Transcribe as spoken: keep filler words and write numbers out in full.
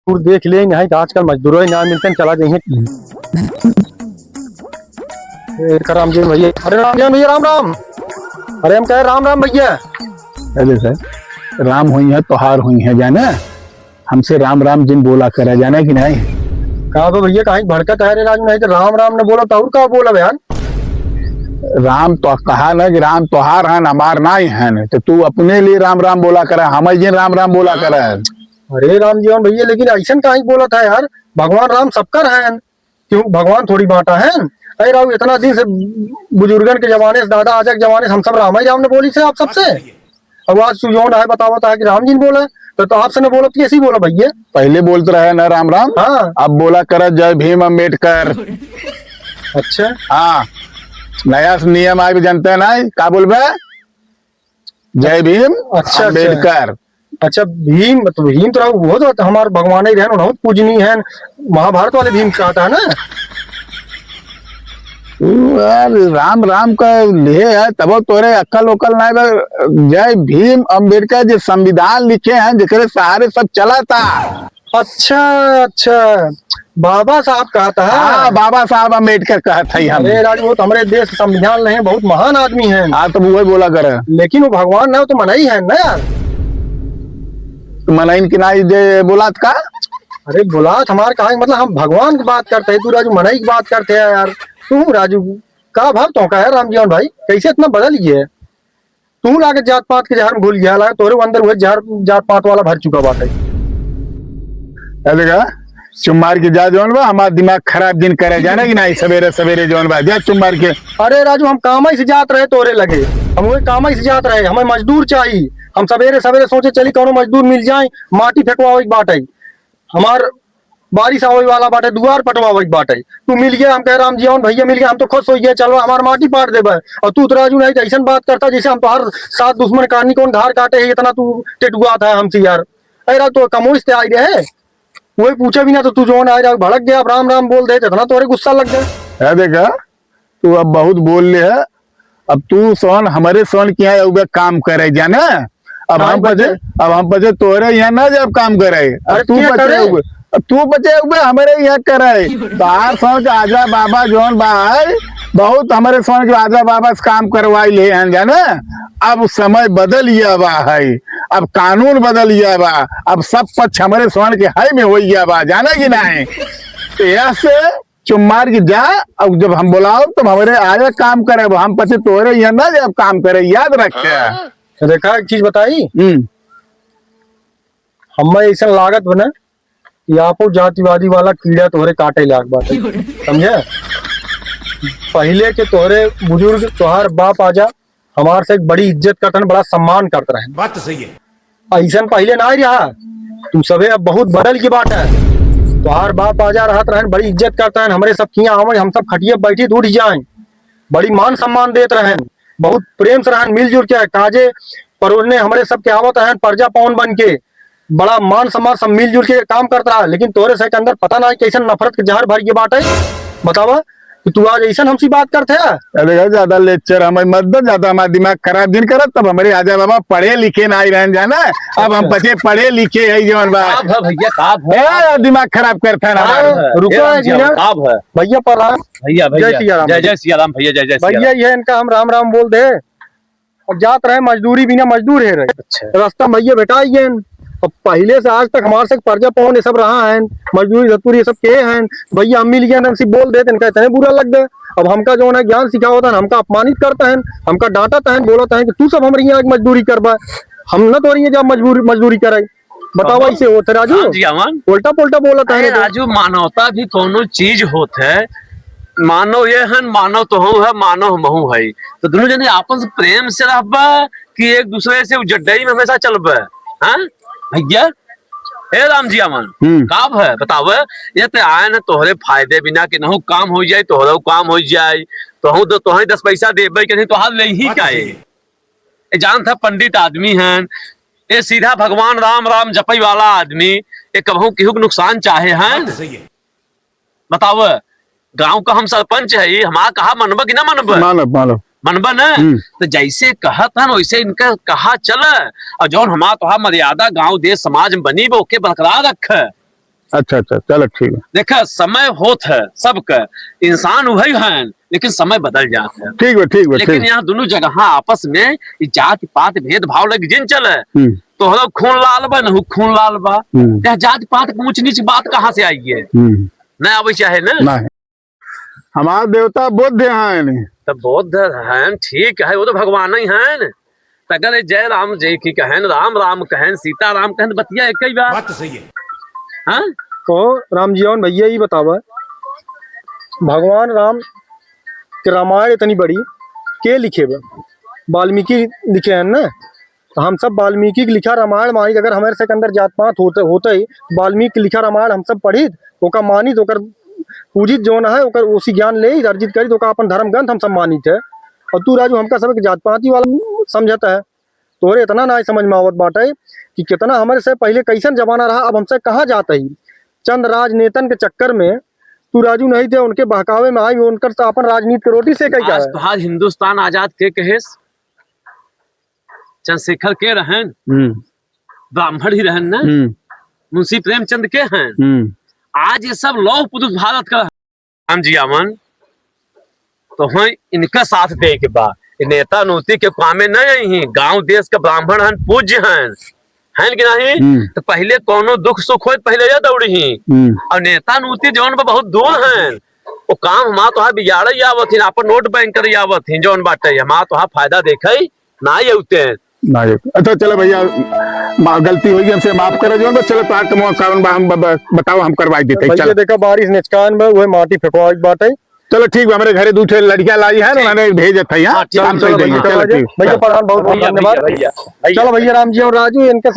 मजदूर देख ले, नहीं तो आजकल मजदूरों ही ना मिलते, चला जाइए। ए, राम जी भैया, अरे राम जी भैया, राम राम। अरे हम कहे राम राम भैया। अरे सर, राम हुई है, तोहार हुई है, जाने हमसे राम राम जिन बोला करे, जाने कि नहीं? का बा भैया, काहे भड़कत है रे राजू? नहीं तो राम राम न बोला तो और का बोला यार? राम तो कहा ना कि राम तोहार हन, हमार नाई हन, तो तू अपने लिए राम राम बोला करे, हम जिन राम राम बोला करे। अरे राम जीवन भैया, लेकिन ऐसन काहे बोलत है यार? भगवान राम सबकर हन, क्यों भगवान थोड़ी बांटा है? अरे राव, इतना दिन से बुजुर्गन के जमाने से, दादा आजा के जमाने से हम सब राम ही राम न बोली से आप सबसे। अब आज तू जौन है बतावत है कि राम जी ने बोला, तो, तो आपसे न बोलत कैसी बोला भैया? पहले बोलते रहे ना राम राम, हाँ। अब बोला कर जय भीम अम्बेडकर। अच्छा। हाँ, नया नियम आए भी जानते हैं ना, का बोलबे? जय भीम अच्छा, अच्छा। अम्बेडकर। अच्छा, भीम तो, भीम तो रहा, वो तो हमार भगवान ही रहन, उन्होंने पूजनी है। महाभारत वाले भीम कहता है ना। तू यार राम राम का ले है, तब तोरे अक्कल उक्कल ना बा। जय भीम अम्बेडकर जो संविधान लिखे हैं, जेकरे सहारे सब चला था। अच्छा, अच्छा, बाबा साहब कहता है। हाँ, बाबा साहब अम्बेडकर कहत है हम। अरे राजू, वो तो हमारे देश के संविधान रहे, बहुत महान आदमी हैं। हाँ, तो वही बोला करे। लेकिन वो भगवान ना, वो तो मनई है ना यार। तो मनई के ना जे बोलात का? अरे बोलात हमार कहा, मतलब हम भगवान की बात करते हैं, तू राजू मनई की बात करते हैं यार। तू राजू, का भाव तो का है राम जीवन भाई, कैसे इतना बदल गया है? तू लागत जात पात के जहर में घुल गया, लागत तोरे अंदर वह जहर जात पात वाला भर चुका बाटे। ए देखा, चुप मार के जा जौन बा, हमार दिमाग खराब जिन करे, जाने कि नाही, सवेरे सवेरे जौन बा, जा चुप मार के। अरे राजू, हम काम से जात रहे तोरे लगे, हम वही काम से जात रहे, हमें मजदूर चाहिए। हम सवेरे सवेरे सोचे चली कौनो मजदूर मिल जाए, माटी फेंकवावे के बाटे। हमार बारिश आवे वाला बाटे, दुआर पटवावे के बाटे, तू मिल गया, हम कहे राम जी आवन भैया मिल गया, हम तो खुश हो गया, चलो हमार माटी पाट देबे। और तू तो राजू नहीं तो ऐसन बात करता जैसे हम तोहार साथ दुश्मन काटनी कौन धार काटे है, इतना तू टेटुआ था हमसे यार। अरे राजू तो कमोइस ते आई रहे, वही पूछे भी ना तो तू जौन आए रहा भड़क गया, अब राम राम बोल दे तो इतना तोरे गुस्सा लग गया। है देखा, तू अब बहुत बोल ले है। अब तू सोन हमरे सोन के यहाँ उबे काम करे जाने। अब हम पचे, अब हम पचे तोरे यहाँ ना जाब काम करे। अब अरे तू क्या पचे करे? उबे, अब तू पचे उबे हमरे यहाँ करे। तोहार सोन के आजा बाबा जौन बा है, बहुत हमरे सोन के आजा बाबा से काम करवाई ले हैं जाने। अब समय बदल गया बा है, अब कानून बदल गया बा, अब सब पक्ष हमरे सोन के है में हो गया बा, जाने कि नहीं? तो ऐसे चुप मार के जा, अब जब हम बोलाओ तब हमरे आए काम करे, अब हम पचे तोरे यहाँ ना जाब काम करे, याद रखे। तो देखा एक चीज बताई, हम्म। हमें ऐसा लागत बने कि आपो जातिवादी वाला कीड़ा तोहरे काटे लाग बाटे, समझे? पहले के तोहरे बुजुर्ग, तोहार बाप आजा, हमार से एक बड़ी इज्जत करतन, बड़ा सम्मान करत रहन। बात तो सही है। ऐसन पहिले ना रहा, तू सबे अब बहुत बदल के बात है। तोहार बाप आजा रहत रहन, बड़ी इज्जत करत रहन, हमरे सब किया आवे, हम सब खटिया बैठी उठ जाए, बड़ी मान सम्मान देत रहन, बहुत प्रेम से रहन, मिलजुल के काजे परोजने हमरे सब के आवत रहन, परजा पावन बन के बड़ा मान सम्मान सब मिलजुल के काम करत रहा। लेकिन तोरे से के अंदर पता ना कैसन नफरत के जहर भर के बाटे, बतावा कि तू आज ऐसन हमसे बात करत है। अरे यार, ज्यादा लेक्चर हमें मत दो, ज्यादा हमारा दिमाग खराब जिन करत, तब हमरे आजा बाबा पढ़े लिखे ना आई रहन जाना। अब हम अच्छा। पचे पढ़े लिखे है जवन बा। का है भैया, का है? ए, दिमाग खराब करत है ना हमारा। रुको ए, राम जी, भैया। का है? भैया प्रणाम। भैया, भैया। जय सिया राम जय, भैया। जय सिया राम भैया, जय, जय सिया भैया, राम। ये इनका हम राम राम बोल दे। अब जात रहे मजदूरी बिना मजदूर है रहे। अच्छा। रास्ता में भैया भेटा ही है। अब पहले से आज तक हमारे से परजा पावन ये सब रहा है, मजदूरी धतूरी ये सब के हैं। भैया हम मिल गया ना, हमसे बोल देते, इनका इतने बुरा लग गए। अब हमका जो है ज्ञान सिखावत है, हमका अपमानित करता है, हमका डांटता है, बोलता है कि तू सब हमारे यहाँ आके मजदूरी करबा, हम ना तोरे यहाँ जा मजबूरी, मजदूरी करे। बतावा, हाँ। इसे होत है राजू? हाँ जी, अमन। उल्टा पुल्टा बोलत है अरे तो। राजू, मानवता भी कौनो चीज होत है। मानव ये हन, मानव तो हूँ है, मानव हमहू है। तो दोनों जने आपस में प्रेम से रहबा कि एक दूसरे से उजड्डई में हमेशा चलबा? हाँ भैया, ए राम जी अमन, हम्म। का है बतावे? ये ते आए न तोहरे फायदे बिना कि नहु काम हो जाए, तोहरो काम हो जाए, तो हूँ तो तोहरे दस पैसा देबे के नहीं, तोहार ले ही बात का सही है। है। ए, जानत है पंडित आदमी हन, ए सीधा भगवान राम राम जपई वाला आदमी, ए कबहू केहू के नुकसान चाहे हन? बात तो सही है। बताव, गांव का हम सरपंच है, हमार कहा मनब कि ना मनब? मानब, मानब। मनब ना? हम्म। तो जैसे कहत हन वैसे इनका कहा चल, और जौन हमार तोहार मर्यादा गांव देश समाज में बनी बा ओके बरकरार रख। अच्छा, अच्छा, चलो ठीक है। देखा, समय होत है सबके, इंसान वही हैं, लेकिन समय बदल जात है। ठीक बा, ठीक बा, लेकिन ठीक। यहाँ दुनों जगह आपस में ई जात पात भेदभाव लग जिन चले, हम्म। तोहरो खून लाल बा, नहू खून लाल बा। हम्म। यह जात पात के ऊंच नीच बात कहाँ से आई है? हम्म। ना आवे चाहे ना। ना। हमार देवता बुद्ध हैं। तो बुद्ध हैं, ठीक है, वो तो भगवान ही हैं। तगले जय राम जय की कहन, राम राम कहन, सीता राम कहन, बतिया एक ही बा। बात तो सही है। हाँ? तो राम जी, अउन भैया, ई बतावा, भगवान राम के रामायण इतनी बड़ी के लिखे बा? वाल्मीकि लिखे हैं ना? तो हम सब वाल्मीकि के लिखा रामायण मानित, अगर हमारे से के अंदर जात पात होते, होते ही वाल्मीकि के लिखा रामायण हम सब पढ़ित, ओका मानित, ओकर पूजित जौन है, ओकर ओसी ज्ञान लेइत, अर्जित करित, ओका अपन धर्म ग्रंथ हम सब मानित है। और तू राजू हमका सब एक जात पाती वाला समझत है। तोहरे इतना ना समझ में आवत बाटे कि कितना हमरे से पहिले कैसन जमाना रहा, अब हमसे कहाँ जात ही। चंद राजनेतन के चक्कर में तू राजू नहीं थे, उनके बहकावे में आई, उनकर तो अपन राजनीति के रोटी सेके का आज है। तोहार हिंदुस्तान आजाद के कहेस? चंद्रशेखर के रहन? हम्म। ब्राह्मण ही रहन ना? हम्म। मुंशी प्रेमचंद के हैं? हम्म। आज ये सब लौह पुरुष भारत का। राम जी आवन, तो हैं इनका साथ दे के बा। ये नेता नोती के कामे नहीं आई हैं, गांव देश के ब्राह्मण हैं, पूज्य हैं, हैं कि नहीं? हम्म। तो पहिले कौनो दुख सुख होई, पहिले ये दौड़ी ही। हम्म। और नेता नोती जौन बा बहुत दूर हैं, वो काम हमार तोहार बिगाड़े आवत ही, अपन नोट बैंक करे आवत ही, जौन बाटे हमार तोहार फायदा देखे ना ये होते हैं। ना ये। अच्छा, चलो भैया, मा-, गलती होई, हमसे माफ करो, जौन बा, चलो, तोहार कमवा कौन बा, हम ब-, ब-, बताओ, हम करवाई देते हैं, भैया, चलो। देखा, बारिश निचकान बा, वही माटी फेंकवाई के बाटे। चलो, ठीक बा, हमरे घरे दू ठे लड़कियां लाई है, ठीक। उन्होंने भेजत है, हाँ? हाँ, ठीक, काम चलो, कर देंगे, भैया, चलो, ठीक। भैया, प्रधान, बहुत बहुत भैया, धन्यवाद। भैया, भैया। चलो भैया, राम जी और राजू, इनके